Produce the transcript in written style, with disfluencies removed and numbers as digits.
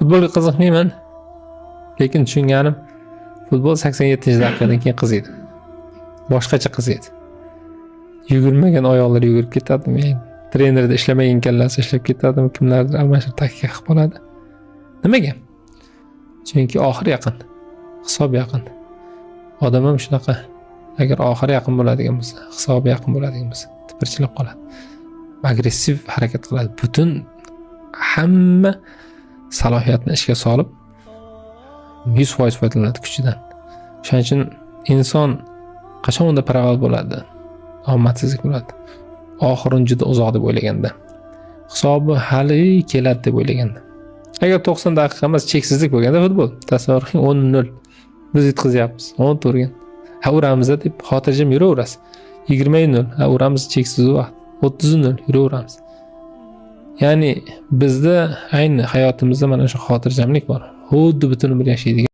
Futbolga qiziqmayman, lekin tushunganim, futbol 87-daqiqadan keyin qiziydi, boshqacha qiziydi. Yugurmagan oyoqlar yugurib ketadimi, trenerda ishlamagan kallasi ishlab ketadimi, kimlardir almashib taktika qilib qoladi. Nimaga? Chunki oxir yaqin, hisob yaqin. Odam ham shunaqa, agar oxiri yaqin bo'ladigan bo'lsa, hisobi yaqin bo'ladigan bo'lsa, tipirchilab qoladi, agressiv harakat qiladi, butun hamma salohiyatni ishga solib, 100% foydalanadi kuchidan. O'shaning uchun inson qachon unda провал bo'ladi, omadsizlik bo'ladi? Oxirini juda uzoq deb o'ylaganda, hisobi hali keladi deb o'ylaganda. Agar 90 daqiqa emas, cheksizlik bo'lganda futbol, tasavvur qiling, 10-0 biz yutqizyapmiz, 10 ta urgan, ha, uramiz deb xotirjam yuraverasiz. 20-0, ha, uramiz, cheksiz vaqt. 30-0, yuraveramiz. Ya'ni bizda ayni hayotimizda mana shu xotirjamlik bor, xuddi butun umr yashaydigan.